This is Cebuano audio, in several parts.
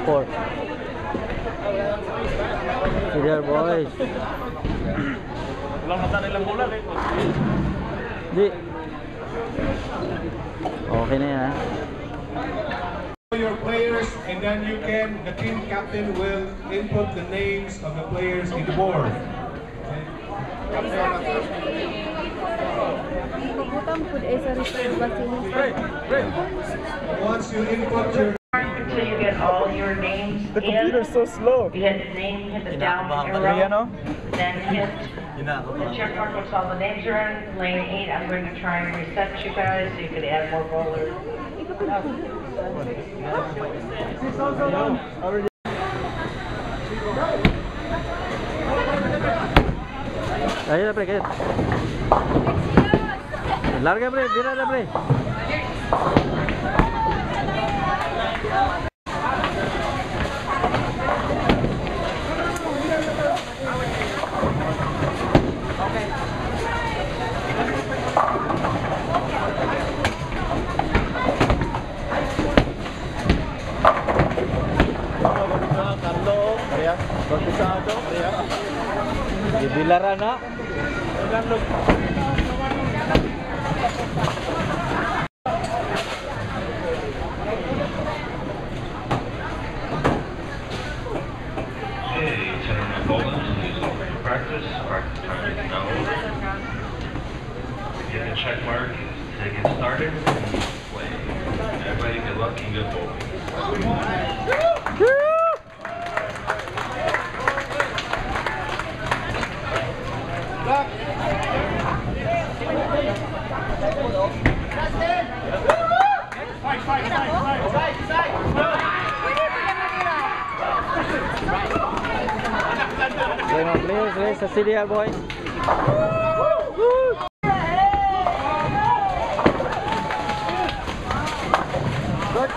Four. Hey there, boys. Walang mata nilang bola eh. Di. Okay na yan, ha? Your players, and then the team captain will input the names of the players in the board. Pagutang pud ay sa reserve basin. Once you input your Until you get all your names The computer's in. so slow. You hit the name, hit the down Korea, arrow, no? then hit the check mark once all the names are in. Lane 8, I'm going to try and reset you guys so you can add more bowlers. Ayun na, pre, kayo. Larga, pre, bira na, pre. Carlo, Maria, Bautizado, Maria. Gibilara na. Okay, 10 bowlers, please all for your practice. Practice time is now over. Get the check mark to get started and play. Everybody, good luck and good bowling. Okay, mga players, ready sa CDR, boys. Good.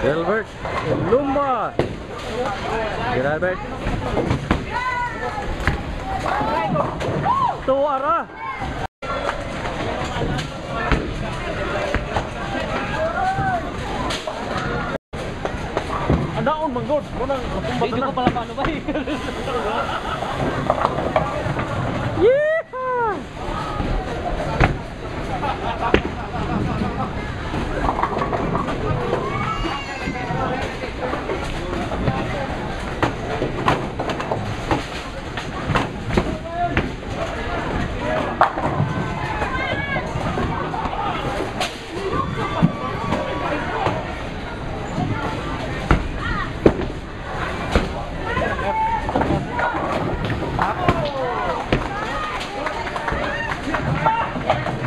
Gilbert Lumba. Gilbert. Tuara. Andaon man god, mo nang Dito ko pala paano ba eh. Yeehaw!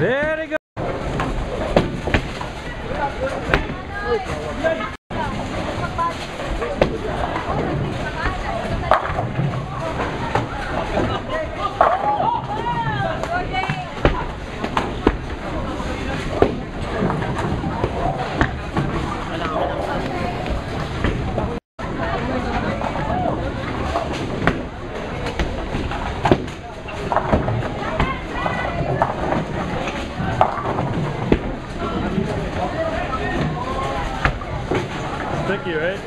Very good. Sticky, right?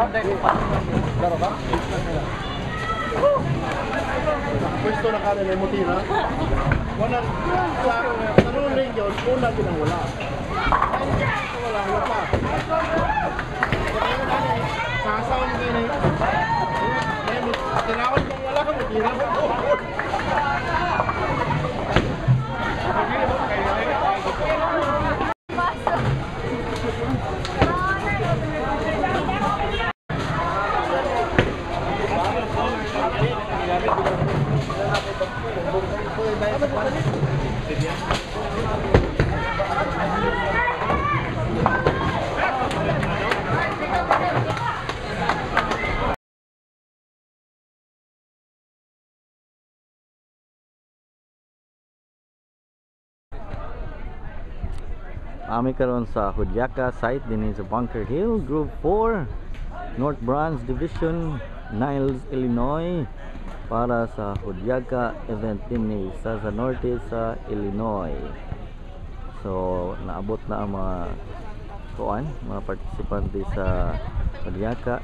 Laro ba? Pwesto na kanin ay mutira. Wala sa ruling yun, una din ang wala. Wala, wala pa. Sasaw mo kayo na yun. Tinawag mong wala ka, mutira mo. Ami karon sa Juliaca site dinhi sa Bunker Hill, Group 4, North Branch Division, Niles, Illinois, para sa Juliaca event dinhi sa norte sa Illinois. So naabot na ang mga kuan, mga participant di sa Juliaca.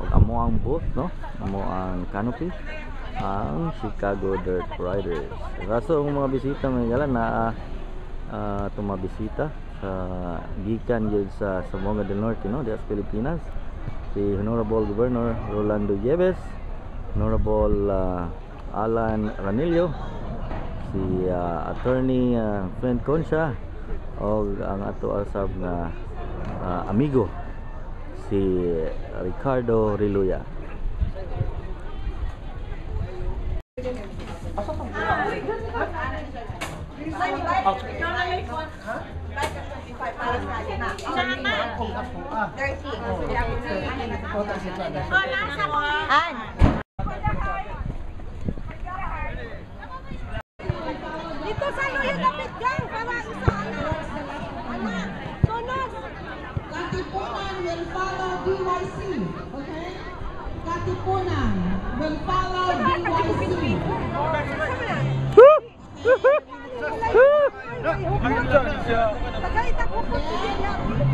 Ug amo ang booth, no? Amo ang canopy, ang Chicago Dirt Riders. Kaso ang mga bisita may gala na tumabisita sa gikan gyud sa Zamboanga del Norte, no, dias Pilipinas, si Honorable Governor Rolando Yebes, Honorable Alan Ranillo, si Attorney Flint Concha, og ang ato asab nga amigo si Ricardo Riluya. Dito sa Luyo Dapat Gang para isa anak. Anak, Katipunan will follow DYC. Okay? Katipunan will follow DYC.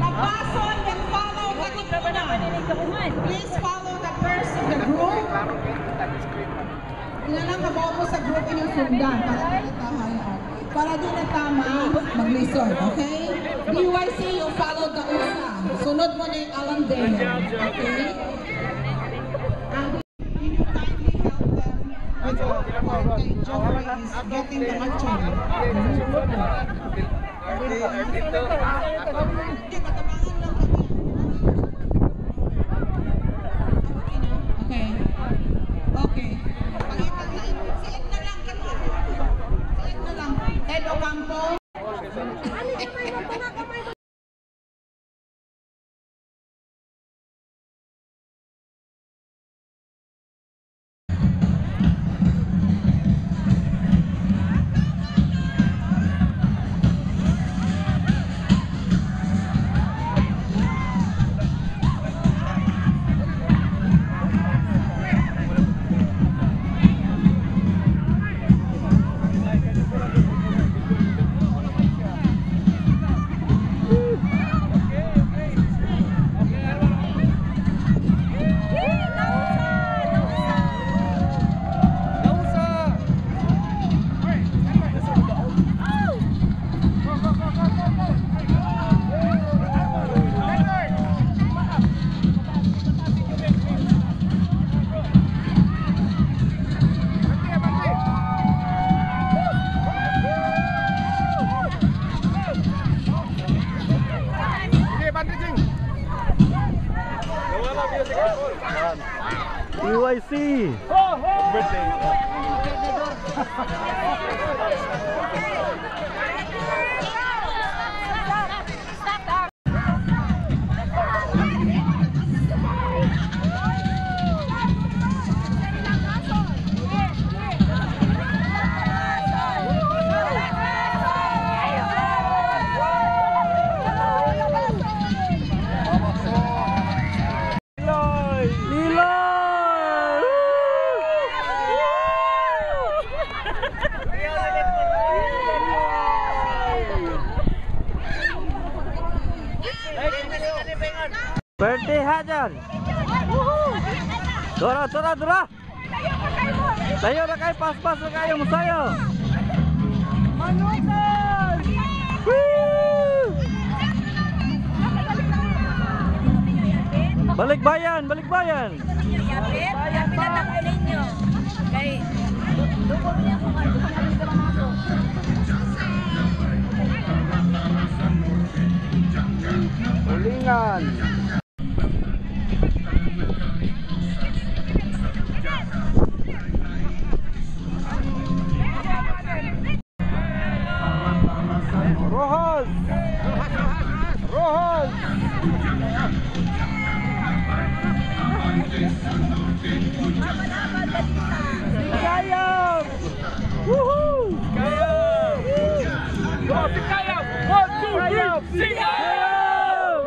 Labason will follow Katipunan. Please follow the first of the group. Ilan ang kabaw mo sa group inyong sundan para di na para di na tama mag-lisod, okay? DYC, you follow the USA. Sunod mo na yung Alandale, okay? And you kindly help them with okay, Jeffrey is getting the material. Hindi, matabangan lang kami. Okay. Okay. Si Ed na lang. Si Ed na lang. Ed Ocampo. DYC! Birthday! Liloy! Pwerte hajar. Dora, dora, dora. Tayo na kayo, paspas na kayo, musayo. Manukan! Woo! Balik bayan, balik bayan. Ulingan. Rojas! Rojas! Sikayam! Woohoo! Sikayam! Go, Sikayam! 1, 2, 3, Sikayam!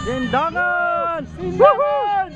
Sindangan! Sindangan!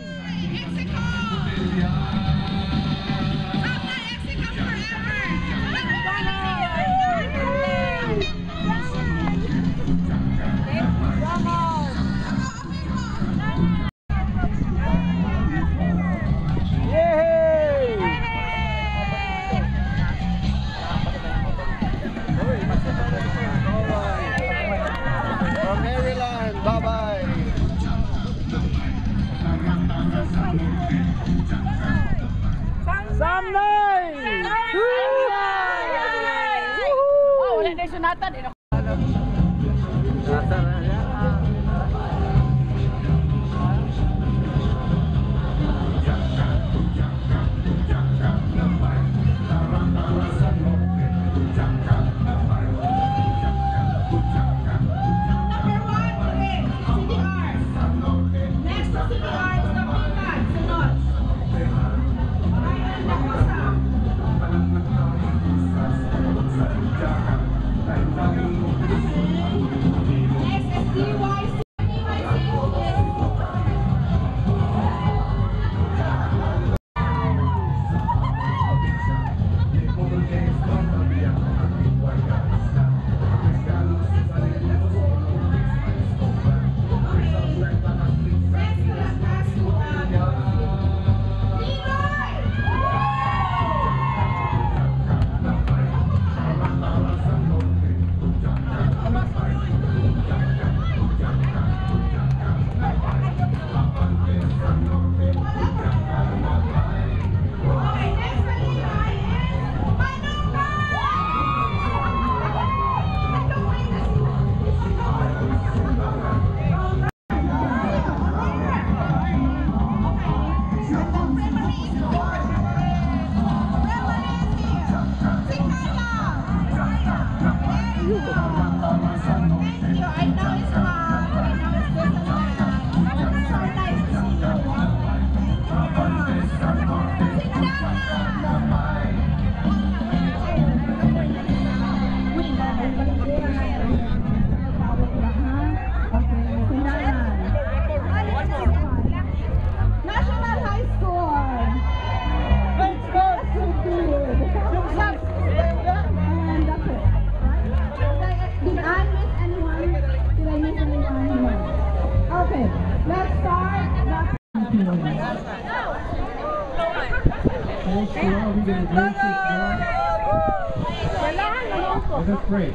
Let us pray.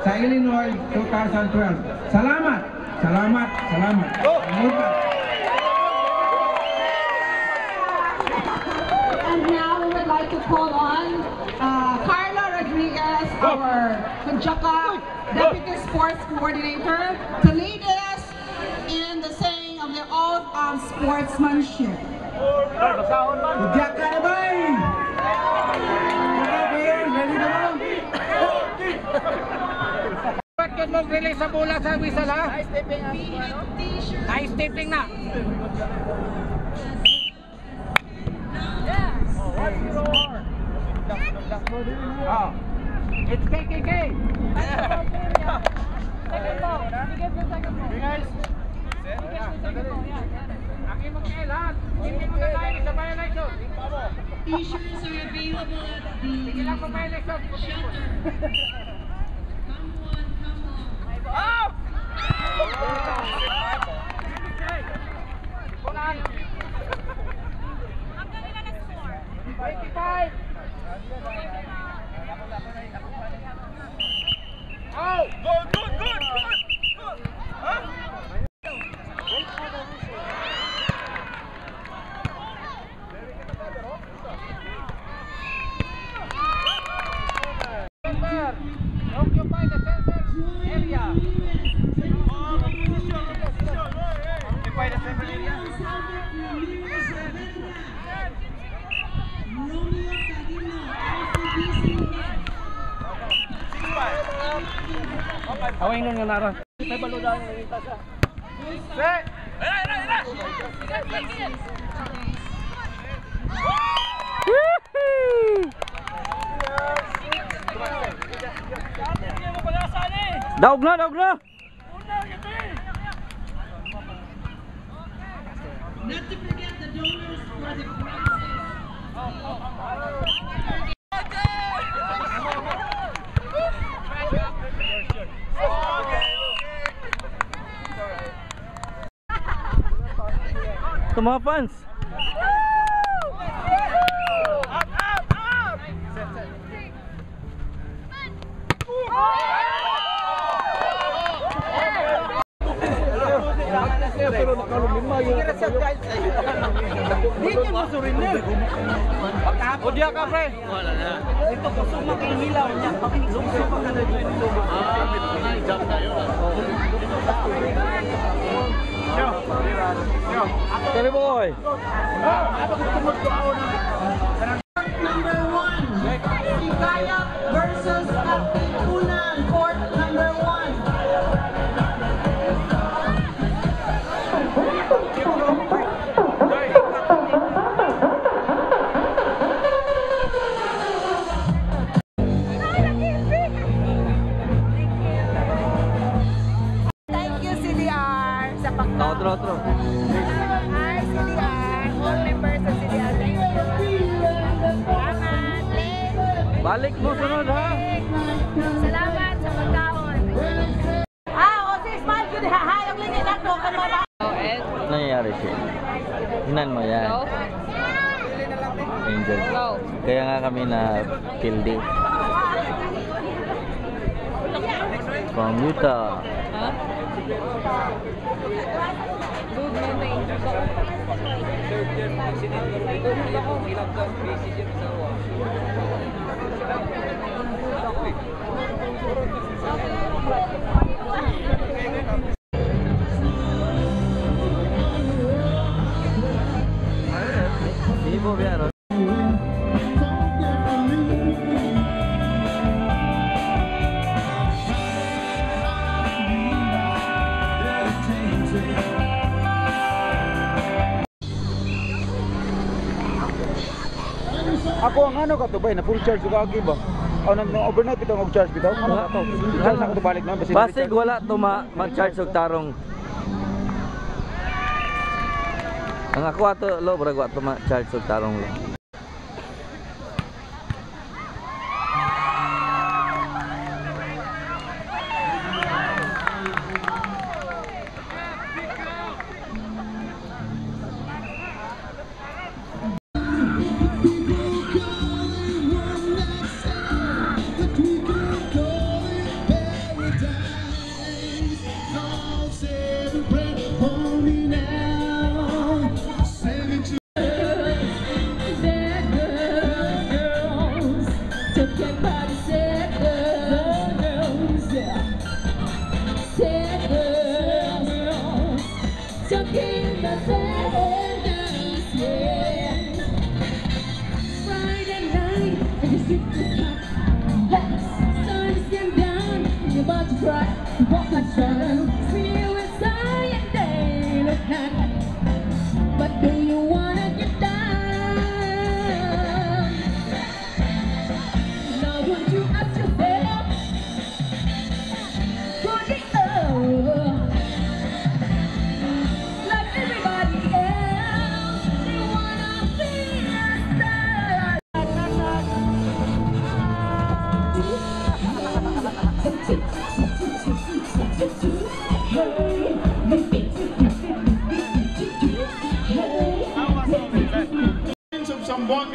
Sa Illinois 2012. Salamat! Salamat! Salamat! And now we would like to call on Carla Rodriguez, our Kunjaka Deputy Sports Coordinator, to lead us in the saying of the oath of sportsmanship. Kunjaka na ba? Ba't yun mong release sa bola sa whistle, ha? Nice stepping na. Oh. It's KKK. Second ball. He gives the second ball. He gives the second ball, yeah. Ang imong tail, ha? Hindi mo na tayo sa violation. T-shirts are available at the Sige lang sa violation. shelter. Come one, come all. Oh! Occupy the center area. Occupy the center area. Romeo Carino, RCBC head. Away nun nga nara. May baludan nga siya. Set. Daog na, daog na. Not to forget the donors for the prizes. Ito mga fans. Up, up, up. Set, set. O diya ka, pre. Ito, gusto makihilaw niya. Lungso pa ka na dito. Terry boy. Number 1, Sikayak versus Katipunan, court number 1. Thank you, CDR, sa pagka. Otro, otro. Hi, CDR. All members of CDR, thank you. Salamat, Lynn. Balik mo sunod ha. Salamat sa pagkaon. Ah, o si smile yun. Hayag lang yung ako. Nangyayari siya. Hinan mo yan. Angel. Kaya nga kami na pildi. From Utah. Vivo biya. Ako ang ano ka to ba na full charge ug agi ba? O nang overnight bitaw og charge bitaw. Ano ka to? Charge na ko to balik na basi. Basig wala to ma-charge og tarong. Ang ako ato lo brag wa to ma-charge og tarong lo. But do you wanna get down? Now won't you ask yourself, could it like everybody else, they wanna be a star.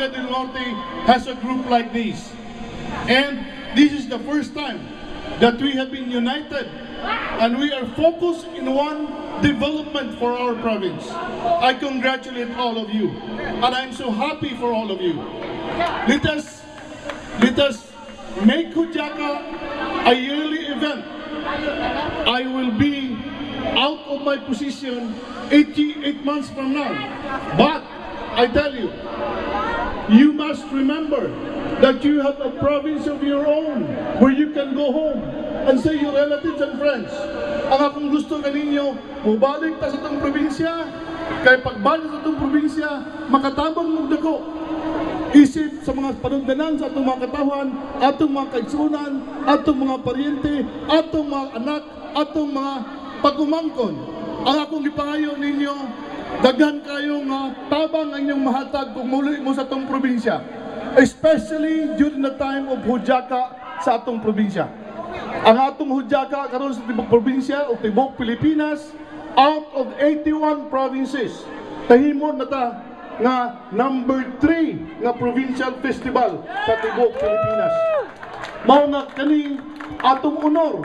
Zamboanga del Norte has a group like this. And this is the first time that we have been united and we are focused in one development for our province. I congratulate all of you and I'm so happy for all of you. Let us make Hudyaca a yearly event. I will be out of my position 88 months from now. But I tell you, you must remember that you have a province of your own where you can go home and see your relatives and friends. Ang akong gusto kaninyo, mubalik ta sa atong probinsya, kay pagbalik sa atong probinsya, makatabang mong dako. Isip sa mga panundanan sa atong mga katawhan, atong mga kaigsunan, atong mga paryente, atong mga anak, atong mga pag-umangkon. Ang akong gipangayo ninyo, daghan kayo nga tabang ang inyong mahatag kung muli mo sa atong probinsya. Especially during the time of Hudyaca sa atong probinsya. Ang atong Hudyaca karon sa tibok probinsya o tibok Pilipinas, out of 81 provinces, tahimo na ta nga number 3 nga provincial festival sa tibok Pilipinas. Mao nga kani atong honor,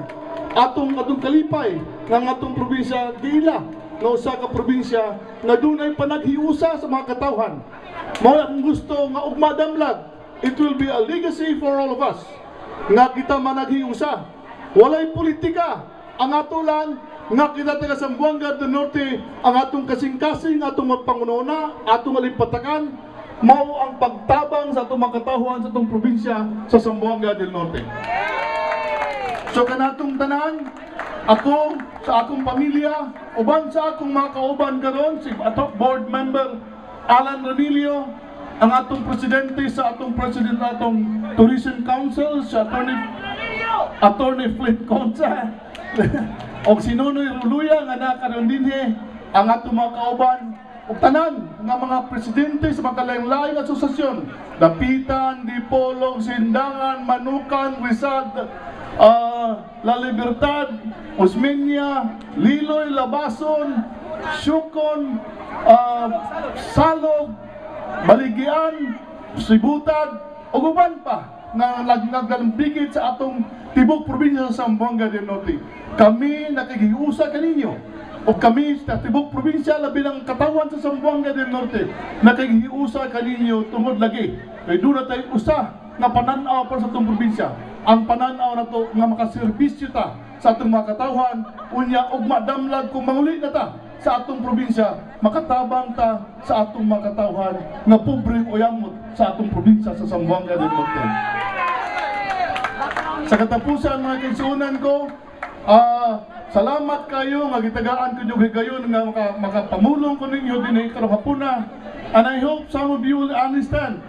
atong kalipay nga ang atong probinsya giila nga usa ka probinsya nga dunay panaghiusa sa mga katawhan. Mao akong gusto nga ugma damlag, it will be a legacy for all of us nga kita managhiusa. Walay politika, ang ato lang nga kita taga Zamboanga del Norte, ang atong kasing-kasing, atong magpangunona, atong alimpatakan, mao ang pagtabang sa atong mga katawhan sa atong probinsya sa Zamboanga del Norte. So kanatong tanan, ako sa akong pamilya, uban sa akong mga kauban karon, si ato board member Alan Ranillo, ang atong presidente sa atong president atong Tourism Council, si Attorney Flint Concha, og si Nonoy Ruluya nga nakaroon dinhi, ang atong mga kauban ug tanan nga mga presidente sa mga kalain-laing asosasyon, Dapitan, Dipolog, Sindangan, Manukan, Rizal, La Libertad, Osmeña, Liloy, Labason, Siocon, Salog, Baliguian, Sibutad, ug uban pa nga nagdalampigit sa atong tibok probinsya sa Zamboanga del Norte. Kami nakikiusa kaninyo o kami sa tibok probinsya, labi ng katawan sa Zamboanga del Norte, nakikiusa kaninyo tungod lagi kay duna tay usa nga panan-aw para sa atong probinsya. Ang panan-aw nato nga makaserbisyo ta sa atong mga katawhan, unya ugma damlag kung manguli na ta sa atong probinsya, makatabang ta sa atong mga katawhan nga pobre o yamot sa atong probinsya sa Zamboanga del Norte. Sa katapusan, mga kaigsuonan ko, salamat kayo nga gitagaan ko yung higayon nga makapamulong ko ninyo dinhi karong hapuna. And I hope some of you will understand,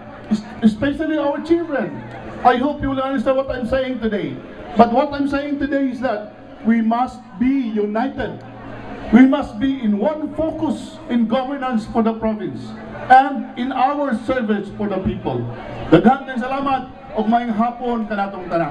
especially our children. I hope you will understand what I'm saying today. But what I'm saying today is that we must be united. We must be in one focus in governance for the province and in our service for the people. Daghan kayong salamat ug maayong hapon kanatong tanan.